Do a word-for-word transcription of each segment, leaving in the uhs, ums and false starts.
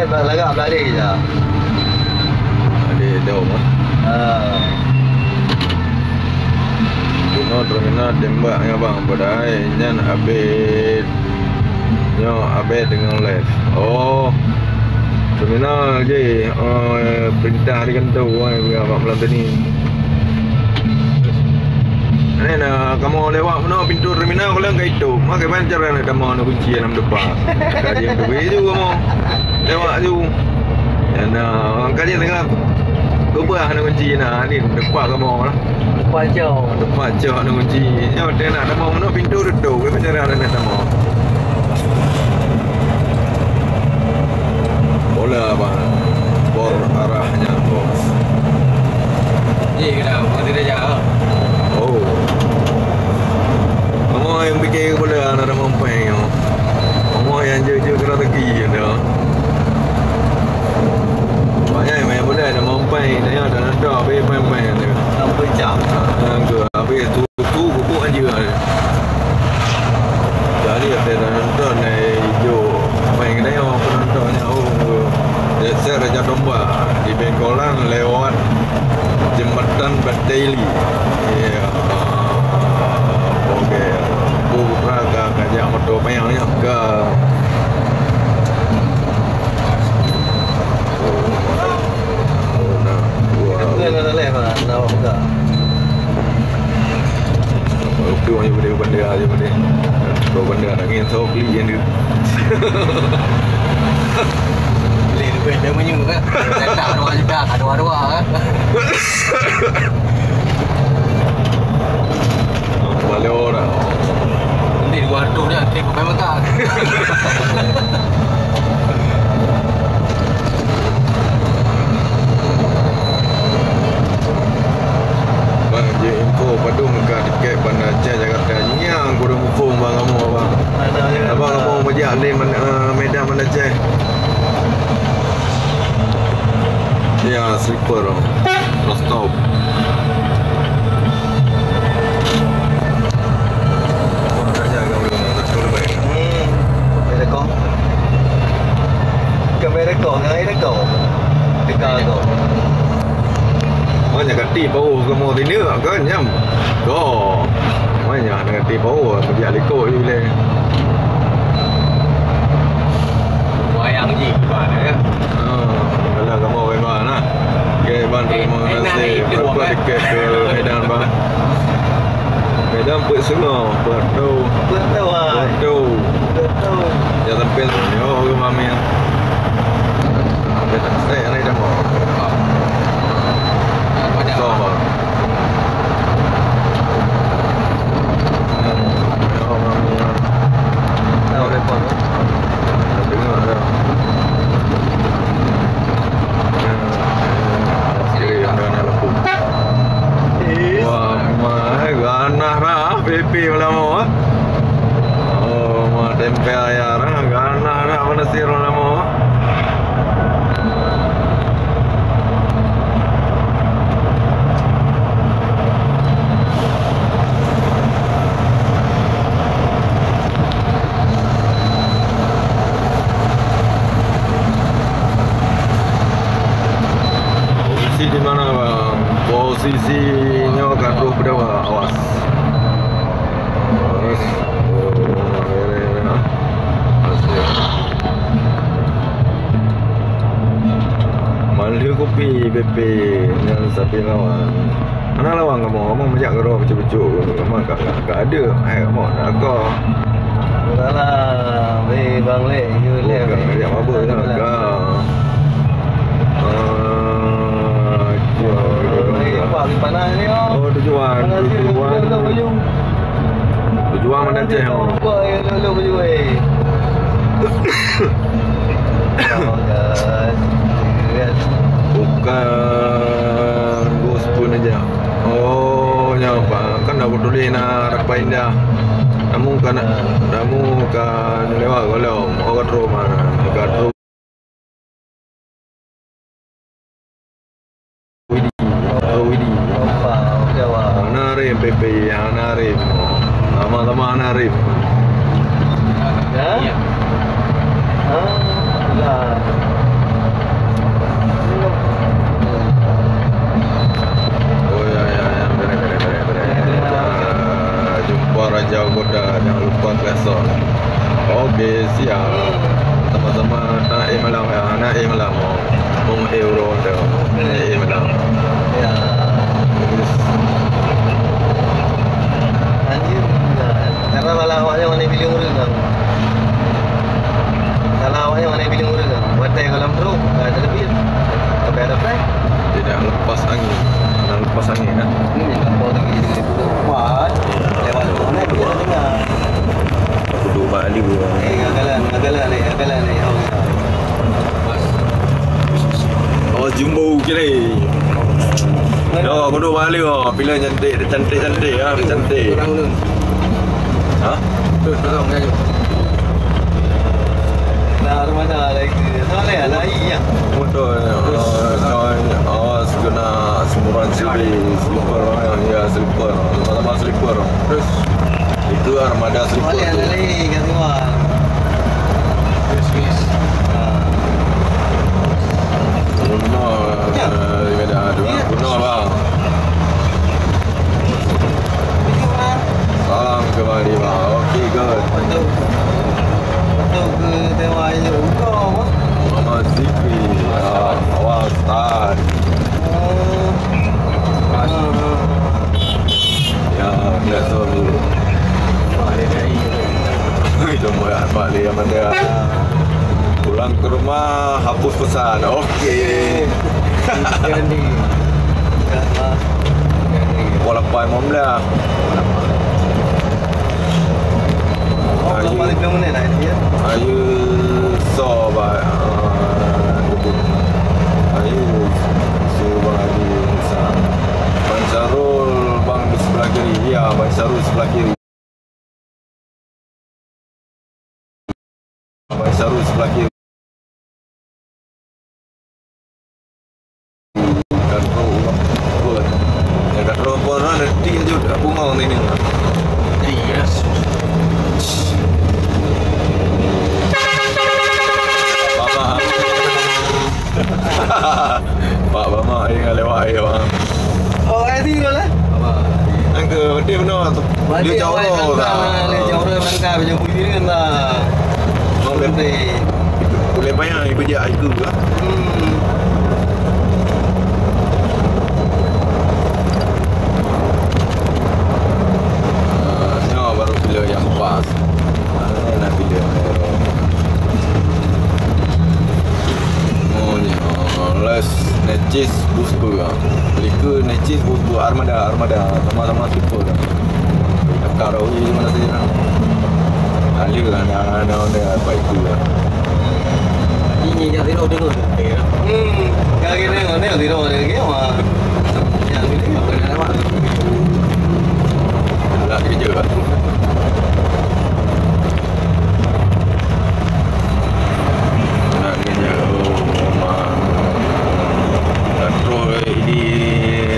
Lagak belah deh je. Ada dom, eh. Ha. Bunoe terminal tembak nyan, bang. Padahai nyan abéh nyoe abéh teungoh live. Oh. Terminal je, oh, perintah di kantor, eh, bak malam tadi. Nyan, kamoe lewat bunoe pintoe terminal, kalau ka itôp, makai ban cara na tamong na kunci lam depan. Ka jeuet teubiet ju kamoe. Lewat ju. Nyan, ka jeuet teuka keubah na kunci na, ni depan kamoe lah. Depan cok. Depan cok na kunci. Nyoe teuh na tamong bunoe pintoe tutôp, ka ban cara na tamong. Bola bang, bor arahnya bos. Ye, kena berhenti dah jauh. Oh. Kamu yang fikir bola anak dah mampai nyo. Kamu yang jujur kena teki ya dah. Banyak yang main bola dah mampai, dah ya dah nonton, habis main-main dia. Sampai jam. Nangka, habis tu. Kuku, kuku anjing ah. Jadi ada nonton dari hijau. Main kedai orang penontonnya, oh, geser Raja Domba di Bengkolan lewat jembatan Bataili. Ya. Oke. Putra ka ngajak motor payah ni ke. Oh, nah. Wah. Itu kan ada leh, Pak. Nah, buka. Oke, ayo boleh bandar aja boleh. Kau bandar nak ngin tau klik yang dia. Boleh lebih dia menyu kan. Dah dua juta, dua dua kan. Kepala orang. Nanti dua ratus dah, nanti pakai makan. Bang, je info padum ka tiket Banda Aceh Jakarta. Nyang kurang muphom bang kamu, abang. Abang kamu mejak lé Man-, eh, Medan Banda Aceh. Ya, sleeper. Rostov. Hmm. Merekong. Bukan merekong, hai rekong. Teka kong. Mana kati bau kamu sini kan nyam. Kong. Mana kati bau kerja liko ile. Wayang ji, mana ya? Ah, kalau kamu memang nah. Oke, Bang, terima kasih. Berapa tiket ke Medan, Bang? Medan Peuet Sungai, Peuet Tau. Peuet Tau, ah. Peuet Tau. Peuet Tau. Ya, sampai, oh, ke Mami. Sampai tak stay, ada dah mau. So, Bang. Wah, ma, eh, ganah dah, P P malam, ah. Oh, ma, tempel ya, dah, ganah dah, mana sih malam, ah. Posisi di mana, Bang? Posisi nyoe ka troh beudawa, awas. Awas. Oh, ya, ya, ya. Awas, ya. Malheuh kupi P P nyan sabe lawan. Hana lawan kamoe, kamoe meujak keudroe bacut-bacut. Kamoe ka, ka, ka adeuh, hai kamoe na ko. Salah, weh, Bang Lek, you left. Bukan, eh. Ajak mabuk na ka. Ah, jom. Eh, Pak, di mana ni, oh? Oh, tujuan, tujuan. Tujuan mana, Ceh? Apa ya, lu, lu, lu, eh? Bukan Gus pun aja. Oh, nyoe, Pak. Kan dah betulis na Rapai Indah. Namun kan, namun kan lewat golom. Oh, ka trok mana? Ka trok. Widi. Oh, Widi. Opa, oke, wah. Hana rem, P P, hana rem. Sama-sama hana rem. Ya? Iya. Ah, lah. Eh, siap. Sama-sama na éh malam ya, na éh malam. Mau éh uroe tu. Na éh malam. Ya. Anjir. Karena malah awaknya mana bilang urut kan. Salah awaknya mana bilang urut kan. Watèe goh lam truk, ka terlebih. Tapi ada apa? Tidak lepas angin. Nak lepas angin, nah. Hmm, tak boleh lagi. Kuat. Lewat mana dia dengar. Kudu bak Aliwa. Eh, gagalan, gagalan ni, gagalan ni. Oh, jumbo kira. Yo, kudu bak Aliwa. Pila cantik, cantik, cantik ya, cantik. Orang tu. Ha? Tu, tolong kan. Nah, armada lagi. Salah ya, lagi ya. Motor, oh, oh, oh, kena semburan sili, slipper, ya, slipper. Sama-sama slipper. Terus? Itu armada slipper. Boleh tu. Ada lagi kat luar. Terus, terus. Ha. Kuno, eh, beda tu. Ya. Kuno, bang. Itu, bang. Salam kembali, bang. Okey, good. Betul. Betul ke dewa itu? Engkau, bang? Muhammad Zikri. Ah, awal start. Oh. Ah, ah. Ya, biasa dulu. Itu buat apa dia, mana? Pulang ke rumah, hapus pesan. Okey. Jadi. Jadi. Pukul lapan lima belas. Oh, lapan lima belas menit lah, ya? Ayu so, ba, ah, ayu so, Bang Adi, sa. Bang Syarul, Bang, di sebelah kiri. Ya, Bang Syarul sebelah kiri. Abang Syarul sebelah kiri. Kan roh, apa? Ya, kan roh, apa, nah, nanti aja dah bunga ni, ni. Iya. Baba. Pak Bama, eh, lewat, eh, Bang. Oh, eh, di mana? Apa? Angka, dia benar tu. Dia jauh dah. Dia jauh dah, bangka, macam putih kan dah. Boleh. Boleh bayar, ibu je, itu lah. Hmm. Ah, nyoe baru bila yang pas. Ah, nak bila. Oh, nyoe. Les necis bus ber. Lika necis bus ber armada, armada. Sama-sama super. Karawi mana sih, nah? Alir lah, nah, nah, nah, apa itu lah. Ini jadi roh dengar. Hmm, kali ni, ni, ni, ni, ni, wah. Yang ini, apa nak lewat? Lah, kerja lah. Nak kerja, oh, rumah. Nak terus di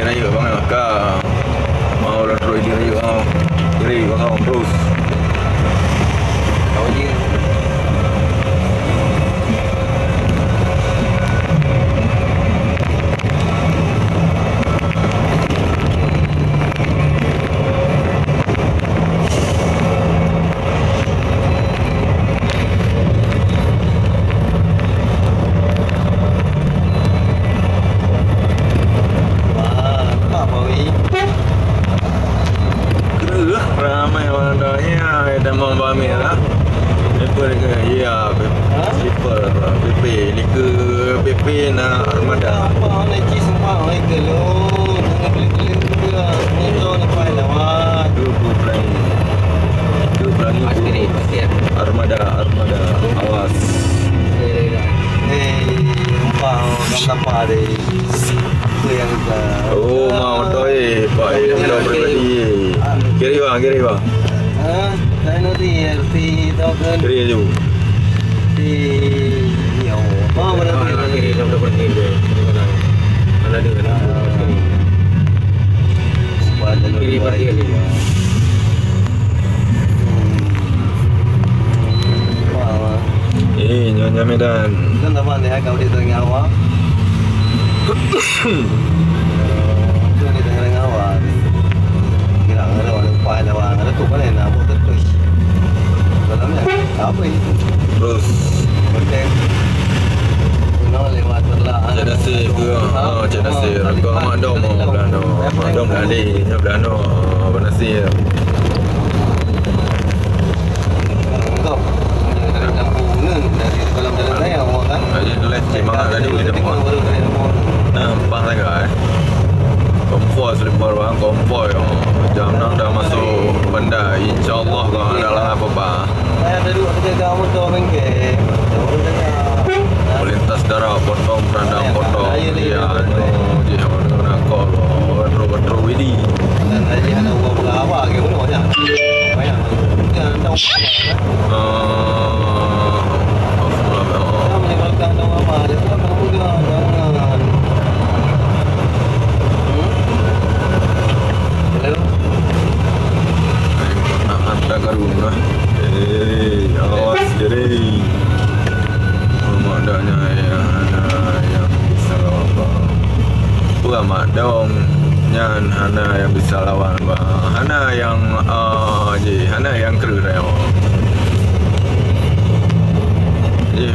raya bangat lah, ka. Mau lah terus di raya, ah. Kiri, bangat, terus. Tahu je. Wah, nampak bau ni. Kreueh ramai orang dah. Ya, dah mau bamir lah. Slipper ke? Ya, slipper, P P. Lika P P na armada. Apa orang nak cik sempat orang ke lo? Jangan beli-beli juga. Motor ni pakai lawan. Dua puluh berani. Dua berani. Armada, armada. Awas. Eh, nampak, nampak deh. Apa yang kita. Oh, mau motor, eh. Pak, eh, motor pribadi, eh. Kiri, bang, kiri, bang. Ha? Saya nanti, eh, si tahu kan? Kiri aju. Si, ya Allah. Oh, mana kiri? Kiri, dah berhenti dia. Mana dia? Sebab ada kiri, lagi. Parkir. Hmm. Wah, wah. Eh, Nyonya Medan. Kan tak pandai, kau dia tengah awak. Itu dia tengah awak. Kira ada orang lupa ada orang, ada tu paling nak buat terus. Terus. Cek Nasir ke? Ah, Cek Nasir. Kau Mak Dom, oh, belah no. Mak Dom dah ada. Belah no. Ah, Abang Nasir. Dari kampung ni, dari dalam jalan raya, awak kan? Jadi, leh cek mangat tadi boleh tengok. Nampak sangat, eh. Kompor selipar bang, kompor, oh. Jam enam dah masuk bandar. InsyaAllah, kalau ada lah apa-apa. Saya ada dua penjaga motor bengkel. Melintas darat, potong, berandang, potong. Ya, no, je, orang nak call, oh, betul-betul, Widi. Dan tadi ada dua belah awak ke, belum banyak. Banyak. Jangan tahu. Ah, astagfirullah. Ada karung lah. Eh, awas, jadi. Mak Dom nyan, ya, hana nyang bisa lawan, bah. Peue Mak Dom nyan hana nyang bisa lawan, bah. Hana nyang, ah, ji, hana nyang kreueh nyoe. Ji,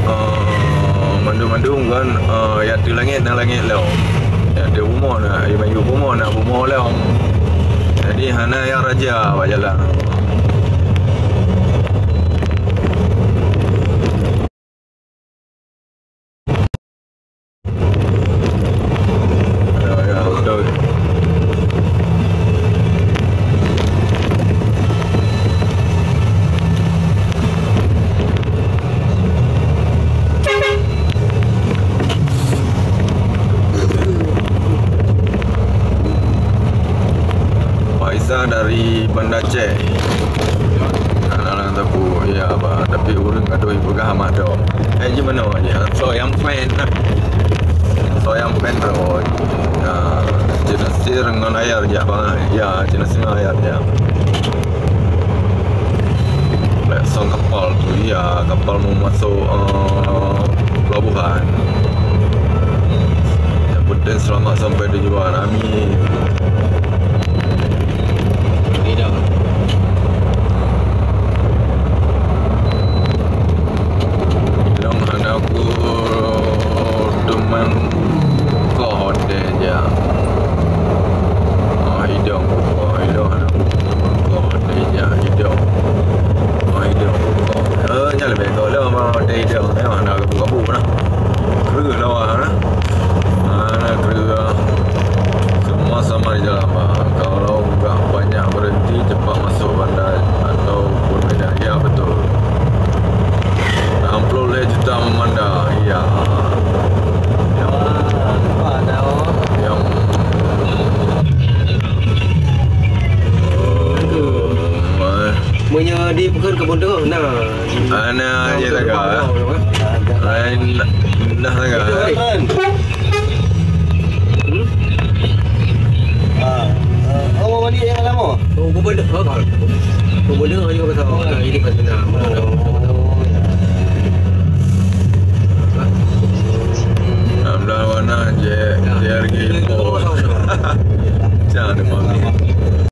ah, mandum-mandum kan, ah, nyang ateueh langét na langét lom. Nyang ateueh bumoe na, nyang ateueh bumoe na bumoe lom. Jadi hana nyang raja bak jalan. Faiza dari Banda Aceh. Anak-anak Teungku, ya, bah. Tapi ureueng gadoh ipeugah Mak Dom. Eh, ji meunoe ji. Soe nyang fan lah. Soe nyang fan roh. Ya, Cina Sir ngon Ayar jak bangai. Ya, Cina Sir ngon Ayar jak. Lek song kapal tu, ya, kapal mau masuk, eh, pelabuhan. Yang penting selamat sampai tujuan. Amin. Tidak. Dong hana ku teumang ko hotel ja. Oh, idong, oh, idong hana ku teumang ko hotel ja, idong. Oh, idong. Eh, nyan leubeh ko lom hotel idong. Eh, hana ku kabu nah. Kreueh lawa nah. Hana kreueh. Semua sama di jalan, bah. Kalau enggak banyak berhenti, cepat masuk bandar ataupun medan. Ya, betul. Enam puluh lima juta memandang. Iya. Yang, yang Meunyoe di Peukon Kebun Tengah, na. Ana je taga. Lain dah taga. Itu, eh. Hmm? Ah, ah, oh, mandi yang lama? Oh, Kebun Tengah, oh, Kebun Tengah juga betul. Oh, ini pas benar. Oh, ya. Alhamdulillah, warna je, je lagi. Jangan demam ni.